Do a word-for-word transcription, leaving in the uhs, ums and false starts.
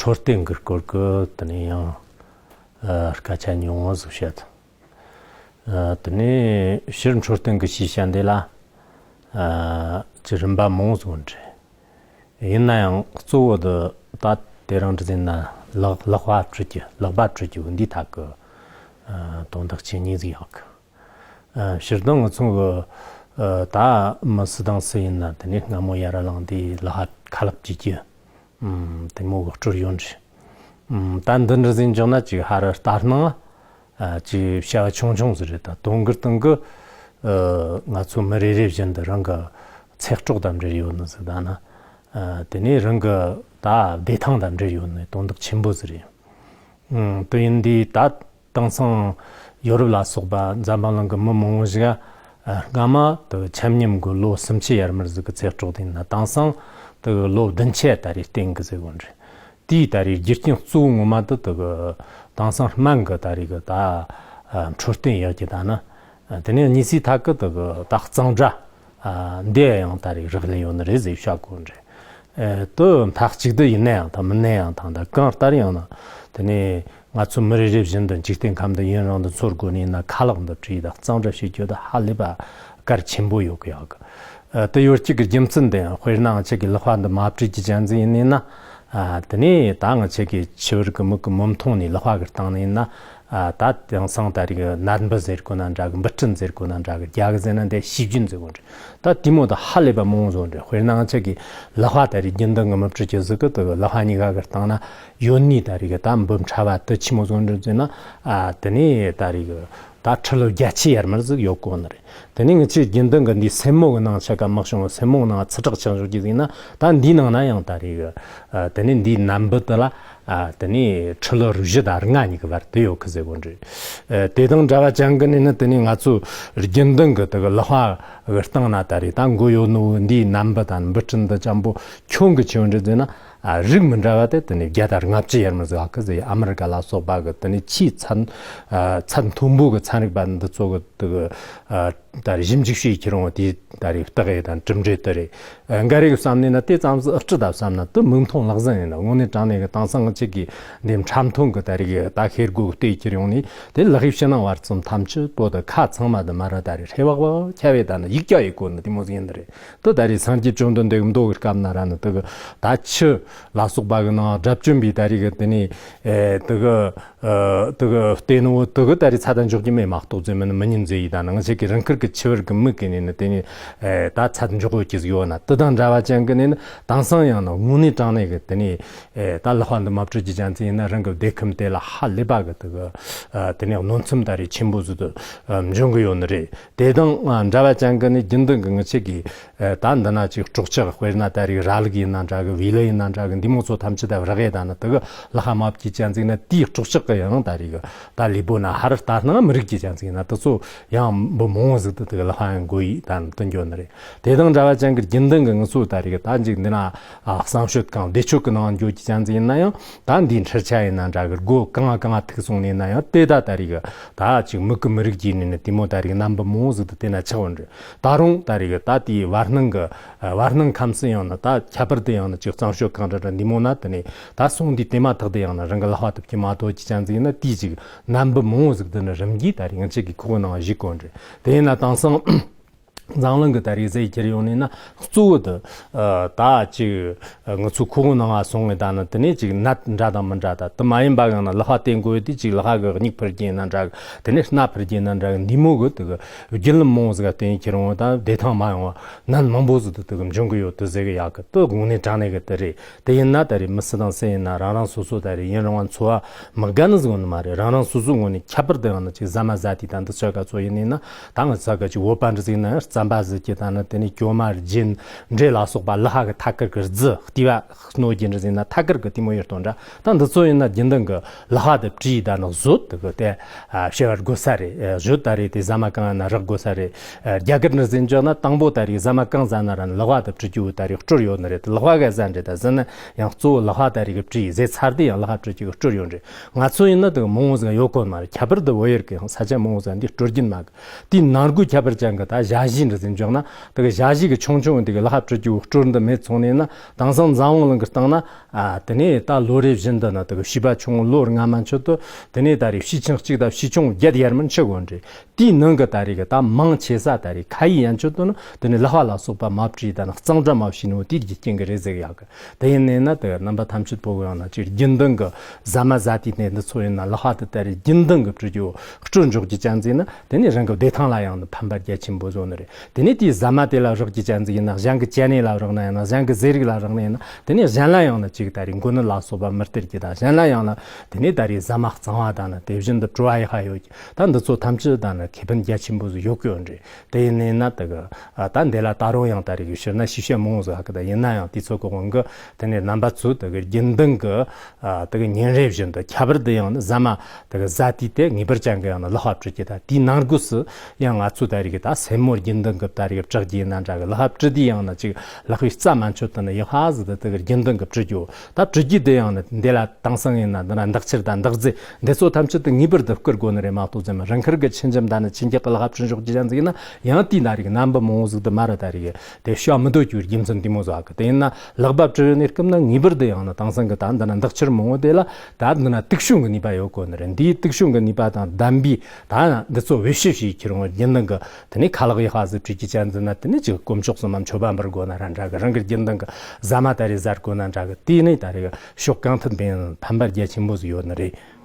འཕྲོད་བསྟེན་གྱི་སྐོར་གྱི་དེ་ནས་ཡང་ཨ་སྐད་ཆ་ཉུང་ངུ་ཟིག་བཤད། ཨ་དེ་ནས་སྤྱིར་འཕྲོད་བསྟེན་གྱི་ཤེས་བྱ་འདི་ལ་ཨ་ཅི་རིམ་པ་མང་ཟིག་འདྲ། ཡིན་ན་ཡང་གཙོ་བོ་དེ་ད་དེ་རིང་འདྲ་ཟིན་ན་ལག་ལག་པ་བཀྲུ་རྒྱུ་ལག་པ་བཀྲུ་རྒྱུ་འདི་ཐད་ཀྱི་ཨ་དོན་དག་ཆེ་གཉིས་ཟིག་ཡོད་གི། ཨ་སྤྱིར་བཏང་ང་ཚོ་གི་ཨ་ད་མི་སུ་དང་སུ་ཡིན་ན་དེ་ནས་སྔ་མོ་ཡར་ལངས་དེ་ལག་པ་ཁ་ལག་བཀྲུ་རྒྱུ་ཨམ་དེ་མོ་གི་སྲོལ་ཡོད་རེད། ཨམ་ད་འདི་འདྲ་ཟིན་བྱུང་ན་ཅིག་ཧ་ར་ལྟར་སྣང་ཨ་ཅིག་བྱ་བ་ཆུང་ཆུང་ཟིག་རེད། ད་དོན་གྱི་སྟེང་གི་ཨ་ང་ཚོ་མི་རེ་རེ་བཞིན་དུ་རང་གི་ཚེ་སྲོག་དང་འབྲེལ་ཡོད་ནི་ཟིག་ད་ན་ཨ་དེ་ནས་རང་གི་ད་བདེ་ཐང་དང་འབྲེལ་ཡོད་ནི་དོན་དག་ཆེན་པོ་ཟིག་རེད། ཨང་། དེ་ཡིན་དུས་ད་དེང་སང་ཡོ་རོབ་ལ་སོགས་པ་འཛམ་བུ་གླིང་གི་མི་མང་བོ་ཞིག་ཨ་སྔ་མ་དེ་ཆ་མཉམ་གི་ལོ་སུམ་ཅུ་ཡར་མར་ཟིག་གི་ཚེ་སྲོག་དེ་ཡིན་ན་དེང་སང་དེ་ལོ་བདུན་ཅུ་ད་རེས་བརྟན་གི་ཟེར་གོ་འདྲ། དེའི་ད་རེས་རྒྱུ་རྐྱེན་གཙོ་བོ་ངོ་མ་དེ་དེ་གི་དེང་སང་སྨན་གི་ད་རེས་གི་ད་ཨ་འཕྲོད་བསྟེན་ཡག་གི་ད་ན་དེ་ནས་གཉིས་སའི་ཐད་གི་དེ་གི་ད་གཙང་སྦྲ། ཨ་འདི་ཡང་ད་རེས་རག་ལས་ཡོད་ནི་རེད་ཟེར་བཤད་གོ་འདྲ། ཨེ་དུ་མཐའ་གཅིག་ཏུ་ཡིན་ན་ཡང་དང་མིན་ན་ཡང་དང་ད་གང་ལྟར་ཡང་ན་དེ་ནས་ང་ཚོ་མི་རེ་རེ་བཞིན་དུ་འཇིག་རྟེན་ཁམས་འདི་ཡུན་རིང་དུ་འཚོ་དགོས་ནི་ཡིན་ན་ཁ་ལག་འདི་བཀྲུས་དང་གཙང་སྦྲ་བྱེད་རྒྱུ་དེ་ཧ་ལས་པ་གལ་ཆེན་པོ་ཡོད་གི་ཡོད་གི། ཨ་དེ་ཡོད་ཀྱི་གི་རྒྱུ་མཚན་དེ་ཡང་དཔེར་ན་ང་ཆ་གི་ལག་པ་འདི་མ་བཀྲུས་ཀྱི་ཅན་ཟིག་ཡིན་ནི་ན་ཨ་དེ་ནས་ད་ང་ཆ་གི་ཕྱི་བར་གི་མིག་གི་མུ་མཐོང་ནས་ལག་པ་གི་སྟེང་ནས་ཡིན་ན། ཨ་ད་དེང་སང་ད་རིག་ནད་འབུ་ཟེར་གོ་ན་འདྲ་གི་འབུ་སྲིན་ཟེར་གོ་ན་འདྲ་གི་རྒྱ་གི་ཟེར་ན་འདི་ཞིབ་རྒྱུན་ཟེར་གོ་འདྲ། ད་དེ་མོ་ད་ཧ་ལས་པ་མང་བཟོ་འདྲ། དཔེར་ན་ང་ཆ་གི་ལག་པ་ད་རིག་རྒྱུན་ལྡན་གི་མི་བཀྲུ་རྒྱུ་ཟིག་གི་དུ་ལག་པ་གཉིས་ཀ་གི་སྟེང་ན་ཡོད་ནི་ད་རིག་ད་འབུ་ཕྲ་བ་དུ་ཆི་མོ་བཟོ་འདྲ་ཟེར་ན་ཨ་དེ་ནས་ད་རིག་ད་ཁྲི་ལོ་བརྒྱད་ཅུ་ཡར་མར་ཟིག་ཡོད་གོ་ནི་རེད། དེ་ནས་ང་ཆའི་རྒྱུན་ལྡན་གི་འདིའི་སེན་མོ་གི་ནང་ཆ་ག་མི་བྱུང་བ་སེན་མོ་གི་ནང་ཚི་དྲག་ཆགས་འཇོག་རྒྱུ་ཟིག་ན་ད་འདིའི་ནང་ན་ཡང་ད་རེས་གི་ཨ་དེ་ནས་འདིའི་ནད་འབུ་དེ་ལ་ཨ་དེ་ནས་ཁྲི་ལོ་རིག་བཞི་དང་ལྔ་གཉིས་ཀྱི་བར་དུ་ཡོད་གི་ཟེར་གོ་འདྲ། ཨ་དེ་དང་འདྲ་བ་ཅན་གི་ནས་ནི་དེ་ནས་ང་ཚོ་རྒྱུན་ལྡན་གི་དེ་གི་ལག་པ་གི་སྟེང་ན་ད་རེས་ད་འགོ་ཡོད་ནོ་འདིའི་ནད་འབུ་དང་འབུ་སྲིན་འདི་ཅན་པོ་ཁྱོན་གི་ཆེ་བ་འདྲ་ཟེར་ན། ཨ་རིགས་མི་འདྲ་བ་དེ་དེ་ནས་བརྒྱ་དང་ལྔ་བཅུ་ཡར་མར་ཟིག་ཡོད་གི་ཟེར། ཨ་མི་རི་ཀ་ལ་སོགས་པ་གི་དེ་ནས་ཆེས་ཚད་ཨ་ཚད་མཐོན་པོ་གི་ཚན་རིག་པ་འདི་ཚོ་གི་དེ་གི་ཨ་ད་རེས་ཞིབ་འཇུག་བྱེད་ཁྱེར་འོང་དེ་ད་རེས་བརྟག་ཡས་དང་གྲུབ་འབྲས་དེ་རེད། ཨ་འགའ་རེ་གི་བསམ་ནས་ན་དེ་ཙམ་ཟིག་ཨེ་སྤྲི་ད་བསམ་ན་དེ་མིག་མཐོང་ལག་ཟིན་ཡིན་ན་དངོས་གནས་དྲང་གནས་གི་དེང་སང་ང་ཆ་གི་འདི་འཁྲབ་སྟོན་གི་ད་རེས་གི་ད་ཤེལ་སྒོ་གི་བལྟས་ཁྱེར་ཡོང་ནས་དེ་ལག་གི་ཕྱི་ནང་བར་གསུམ་ཐམས་ཅད་པོ་དེ་ཁ་ཚང་མ་དེ་མ་ར་ད་རེས་ཧྲེ་བག་བག་ཁྱབ་ཡས་ད་ནི་ཡིག་སྐྱ་ཡི་གོ་ནི་དེ་མོ་ཟིག་ཡིན་ནི་རེད། དེ་ད་རེས་སངས་རྒྱས་བཅོམ་ལྡན་འདས་ཀྱི་མདོ་གི་སྐབས་ན་ར་ནི་དེ་གི་ད་ཆུ་ལ་སོགས་པ་གི་ནང་དགྲ་བཅོམ་པའི་ད་རེས་གི་དེ་ནས་ཨེ་དེ་གི་ཨ་དེ་གི་བལྟས་ནོ་དེ་གི་ད་རེས་ཚད་ལྡན་འཇོག་གི་མེད་མ་གཏོགས་ཟེར་མིན་མི་ཉན་ཟེར་ཡི་ད་ནི་ང་ཆ་གི་རང་ཁུལ་གི་ཆུ་བར་གི་མིག་གི་ནས་ནི་དེ་ནས་ཨེ་ད་ཚད་འཇོག་ཡོད་ཀྱི་ཟིག་ཡོད་ན་དེ་དང་འདྲ་བ་ཅན་གི་ནས་ནི་དེང་སང་ཡང་ན་དངོས་གནས་དྲང་གནས་གི་དེ་ནས་ཨེ་ད་ལག་པ་འདི་མ་བཀྲུ་རྒྱུ་ཅན་ཚེ་ཡིན་ན་རང་གི་བདེ་ཁམས་དེ་ལ་ཧ་ལས་པ་གི་དེ་གི་ཨ་དེ་ནས་གནོད་འཚེ་ད་རེས་ཆེན་པོ་ཟིག་ཏུ་ཨ་འབྱུང་གི་ཡོད་ནི་རེད། དེ་དང་ཨ་འདྲ་བ་ཅན་གི་ནི་རྒྱུན་ལྡན་གི་ང་ཆ་གི་ཨ་ད་འདི་ན་ཅིག་སྲོག་ཆགས་དཔེར་ན་ད་རེས་ར་ལུག་ཡིན་ན་འདྲ་གི་བེ་ལི་ཡིན་ན་འདྲ་གི་འདི་མོ་ཚོ་ཐམས་ཅད་ད་རག་ཡས་ད་ནི་དེ་གི་ལག་པ་མ་བཀྲུ་རྒྱུ་ཅན་ཚེ་ན་དེའི་སྲོག་ཆགས་གི་ཡང་ད་རེས་གི་ད་ལུས་པོ་ན་ཧ་ར་ལྟར་སྣང་མི་རིགས་ཀྱི་ཅན་ཚེ་ན་དེ་ཚོ་ཡང་འབུ་མང་བོ་ཟིག་ཏུ་དེ་གི་ལག་པ་ཡང་འགོ་ཡི་ད་ནི་དེ་འགྱོ་ནི་རེད། དེ་དང་འདྲ་བ་ཅན་གི་རྒྱུན་ལྡན་གི་ང་ཚོ་ད་རེས་གི་ད་འཇིག་འདི་ན་ཨ་གསང་སྤྱོད་ཁང་བདེ་མཆོག་གི་ནང་འགྱོ་རྒྱུ་ཅན་ཚེ་ཡིན་ན་ཡང་ད་འདིའི་འཕྲུལ་ཆས་ཡིན་ན་འདྲ་གི་སྒོ་གང་ང་གང་ང་ཐུག་སོང་ནས་ན་ཡང་དེ་ད་ད་རེས་གི་ད་ཅིག་མིག་གི་མི་རིགས་ཀྱི་ནས་ནི་དེ་མོ་ད་རེས་གི་རྣམ་པ་མང་བོ་ཟིག་ཏུ་དེ་ན་ཆགས་འོང་རེད། ད་རུང་ད་རེས་གི་ད་དེའི་བར་སྣང་གི་ཨ་བར་སྣང་ཁམས་སུ་ཡང་ན་ད་ཁྱད་པར་དུ་ཡང་ན་ཅིག་གཙང་སྤྱོད་ཁང་འདྲ་འདྲ་འདི་མོ་ན་དེ་ནས་ད་སོང་དུས་དེ་མ་ཐག་ཏུ་ཡང་ན་རང་གི་ལག་པ་དེ་བཀྲུ་མ་ཐུབ་རྒྱུ་ཅན་ཚེ་ཡིན་ན་དེའི་ཅིག་རྣམ་པ་མང་བོ་ཟིག་དེ་ནི་རིམ་གྱིས་ད་རེས་ང་ཆ་གི་ཁོག་ནང་བཞུགས་གོ་འདྲ། དེ་ཡིན་ན་དེང་སང་འཛམ་གླིང་གི་ད་རེས་ཟེར་ཁྱེར་ཡོང་ནས་ན་གཙོ་བོ་དེ་ཨ་ད་ཅིག་ང་ཚོ་ཁོག་ནང་ང་སོང་ངེ་ད་ནི་དེ་ནས་ཅིག་ནད་འདྲ་དང་མི་འདྲ་ད་དེ་མ་ཡིན་པ་གང་ན་ལག་པ་བསྟེན་དགོས་དུས་ཅིག་ལག་པ་གི་མིག་འཕུར་རྒྱུ་ཡིན་ན་འདྲ་གི་དེ་ནས་སྣ་འཕུར་རྒྱུ་ཡིན་ན་འདྲ་གི་འདི་མོ་གི་དེ་གི་བརྒྱུད་ལམ་མང་བོ་ཟིག་ག་བརྟེན་ཁྱེར་འོང་ད་བདེ་ཐང་མ་ཡོང་བ་ནད་མང་པོ་ཟིག་དེ་དེ་གི་འབྱུང་གི་ཡོད་དེ་ཟེར་གི་ཡག་གི་དེ་དངོས་གནས་དྲང་གནས་གི་དེ་རེད། དེ་ཡིན་ན་ད་རེས་མི་སུ་དང་སུ་ཡིན་ན་རང་རང་སོ་སོ་ད་རེས་ཡུན་རིང་བ་འཚོ་བ་མི་དགའ་ནི་ཟིག་ཡོང་ནི་མ་རེད། རང་རང་སོ་སོ་ངོས་ནས་ཁྱད་པར་དུ་ཡང་ན་ཅིག་ཟ་མ་ཟ་དུས་དང་འདི་ཚོ་ག་ཚོད་ཡིན་ནི་ན་ད་ང་ཚ་ག་ཅིག་བོད་པ་འདྲ་ཟིག་ན་ཡང་རྩམ་པ་ཟ་རྒྱུ་ད་ནི་དེ་ནས་གྱོ་མ་རྒྱན་འབྲས་ལ་སོགས་པ་ལག་པ་གི་ཐད་ཀར་གི་རྫི་ལྟེ་བ་སྣོད་ཀྱི་འདྲ་ཟིག་ན་ཐད་ཀར་གི་དེ་མོ་ཡོད་དོ་འདྲ། ད་འདི་ཚོ་ཡིན་ན་རྒྱུན་ལྡན་གི་ལག་པ་དེ་བཀྲུས་ད་ནི་བཟོད་དེ་གི་དེ་ཨ་བྱེད་པར་དགོས་ས་རེད། ཨ་བཟོད་ད་རེད་དེ་ཟ་མ་གང་ཡིན་ན་རག་དགོས་ས་རེད། ཨ་རྒྱ་གར་འདྲ་ཟིག་འཇོག་ན་དང་པོ་ད་རེས་ཟ་མ་གང་ཟ་ན་ར་ནི་ལག་པ་དེ་བཀྲུ་རྒྱུ་ད་རེས་སྲོལ་ཡོད་ནི་རེད། དེ་ལག་པ་ག་ཟ་འདྲ་ད་ཟ་ན་ཡང་གཙོ་བོ་ལག་པ་ད་རེས་གི་བཀྲུས་ཟས་ཚར་དུས་ཡང་ལག་པ་བཀྲུ་རྒྱུ་གི་སྲོལ་ཡོད་རེད། ང་ཚོ་ཡིན་ན་དེ་མང་བོ་ཟིག་ཡོད་གོ་མ་རེད། ཁྱད་པར་དུ་བོད་ཡུལ་གི་ཡང་ས་ཆ་མང་བོ་ཟིག་འདི་སྲོལ་རྒྱུན་མ་གི་དེའི་ནང་སྒོས་ཁྱད་པར་ཅན་གི་ད་ཞ་ཞི་ རེད་ཟེར་འཇོག་ན། དེ་གི་ཞ་ཞི་གི་ཆུང་ཆུང་དེ་གི་ལག་པ་བཀྲུ་རྒྱུ་སྲོལ་འདི་མེད་སོང་ནས་ན། དེང་སང་འཛམ་བུ་གླིང་གི་སྟེང་ན། ཨ། དེ་ནས་ད་ལོ་རེ་བཞིན་དུ་ན་དེ་གི་བྱིས་པ་ཆུང་ངུ་ལོ་ལྔ་མན་ཆད་དུ། དེ་ནས་ད་རེས་བྱིས་ཆུང་གཅིག་དང་བྱིས་ཆུང་བརྒྱད་ཡར་མར་འཆི་གོ་ནི་རེད། དེའི་ནང་གི་ད་རེས་གི་ད་མང་ཆེ་ས་ད་རེས་ཁ་ཡིག་ཡན་ཆད་དུ་ནི་དེ་ནས་ལག་པ་ལ་སོགས་པ་མ་བཀྲུས་ད་ན་གཙང་སྦྲ་མ་བྱས་ནོ་དེའི་རྐྱེན་གྱིས་རེད་ཟེར་གི་ཡོད་གི། དེ་ཡིན་ནས་ན་དེ་རྣམ་པ་ཐམས་ཅད་པོ་གི་ཡང་ན་ཅིག་རྒྱུན་ལྡན་གྱི་ཟ་མ་ཟ་དུས་དེ་འདི་ཚོ་ཡིན་ན་ལག་པ་དེ་ད་རེས་རྒྱུན་ལྡན་གྱི་བཀྲུ་རྒྱུ་བཀྲུ་འཇོག་རྒྱུ་ཅན་ཟིག་ན། དེ་ནས་རང་གི་བདེ་ཐང་ལ་ཡང་ན་ཕན་པ་རྒྱ་ཆེན་པོ་བཟོ་ནི་རེད། དེ་ནས་དེའི་ཟ་མ་དེ་ལ་རག་རྒྱུ་ཅན་ཟིག་ཡིན་ན། གཞན་གྱི་སྐྱེ་གནས་ལ་རག་ན་ཡང་ན། གཞན་གྱི་ཟས་རིགས་ལ་རག་ན་ཡང་ན། དེ་ནས་གཞན་ལ་ཡང་ན་ཅིག་ད་རེས་མགོ་ནད་ལ་སོགས་པ་མི་སྟེར་རྒྱུ་དང་། གཞན་ལ་ཡང་ན་དེ་ནས་ད་རེས་ཟ་མ་གཙང་བ་དང་ན་དེ་བཞིན་དུ་བཀྲུ་བ་ཡག་པ་ཡོད་རྒྱུ། ད་འདི་ཚོ་ཐམས་ཅད་ད་ན་ཁེ་ཕན་རྒྱ་ཆེན་པོ་ཟིག་ཡོད་གི་ཡོད་རེད། དེ་ཡིན་ནས་ན་དེ་གི། ཨ། ད་འདི་ལ་ད་རུང་ཡང་ད་རེས་གི་ཕྱིར་ན་ཞིབ་བཤད་མང་བོ་ཟིག་ཡོད་གི། ད་ཡིན་ན་ཡང་དུས་ཚོད་གི་དབང་གིས་དེ་ནས་རྣམ་པ་ཚོས་དེ་གི་རྒྱུན་ལྡན་གི། ཨ། དེ་གི་ཉིན་རེ་བཞིན་དུ་ཁྱད་པར་དུ་ཡང་ན་ཟ་མ་དེ་གི་ཟ་དུས་དེ་ངེས་པར་ཅན་གི་ཡང་ན་ལག་པ་བཀྲུ་རྒྱུ་དང་། དེའི་ནང་སྒོས་སུ་ཡང་ང་ཚོ་ད་རེས་གི་ད་སེན་མོ་རྒྱུན་ལྡན་གི་ད་རེས་གི་བཀྲུ་རྒྱུ་ཡིན་ན་འདྲ་གི། ལག་པ་བཀྲུ་དུས་ཡང་ན་ཅིག་ལག་པའི་རྩ་མན་ཆད་དུ་ན་ཡག་པ་ཟིག་དེ་དེ་གི་རྒྱུན་ལྡན་གི་བཀྲུ་རྒྱུ། ད་བཀྲུ་རྒྱུ་དེ་ཡང་ན་འདི་ལ་དེང་སང་ཡིན་ན་འདི་ན་འདག་ཕྱུར་དང་འདག་རྫས་འདི་ཚོ་ཐམས་ཅད་དུ་ངེས་པར་དུ་བསྐུར་དགོས་ནི་རེད་མ་གཏོགས་ཟེར་མ། རང་ཁུར་གི་ཆུ་འཇམ་ད་ནི་ཆུ་འགྱེལ་གི་ལག་པ་བཀྲུ་འཇོག་རྒྱུ་ཅན་ཟིག་ཡིན་ན་ཡང་དེའི་ན་རིགས་རྣམ་པ་མང་བོ་ཟིག་དེ་མ་ར་ད་རེས་གི་དེ་བྱ་མི་འདོད་རྒྱུའི་རྒྱུ་མཚན་དེ་མོ་ཟིག་གི། དེ་ཡིན་ན་ལག་པ་བཀྲུ་ནས་སྐབས་ན་ངེས་པར་དུ་ཡང་ན་དེང་སང་གི་ད་འདི་ན་འདག་ཕྱུར་མང་བོ་དེ་ལ་ད་འདི་ན་དུག་སྦྱོང་གི་ནུས་པ་ཡོད་དགོས་ནི་རེད། འདིའི་དུག་སྦྱོང་གི་ནུས་པ་དང་ལྡན་པའི་ད་འདི་ཚོ་བེད་སྤྱོད་བྱེད་ཁྱེར་འོང་རྒྱུན་ལྡན་གི། དེ་ནས་ཁ་ལག་ཡག་པ་ཟིག་བཀྲུ་རྒྱུ་ཅན་ཟིག་ན། དེ་ནས་ཅིག་དཀོན་མཆོག་གསུམ་མ་མཆོད་པ་འབུལ་དགོས་ན་ར་འདྲ་གི། རང་གི་རྒྱུན་ལྡན་གི་ཟ་མ་ད་རེས་ཟ་དགོས་ན་འདྲ་གི། དེ་ནས་ད་རེས་ཕྱོགས་གང་ཐད་ནས་ཕན་པ་རྒྱ་ཆེན་པོ་ཟིག་ཡོད་ནི་རེད།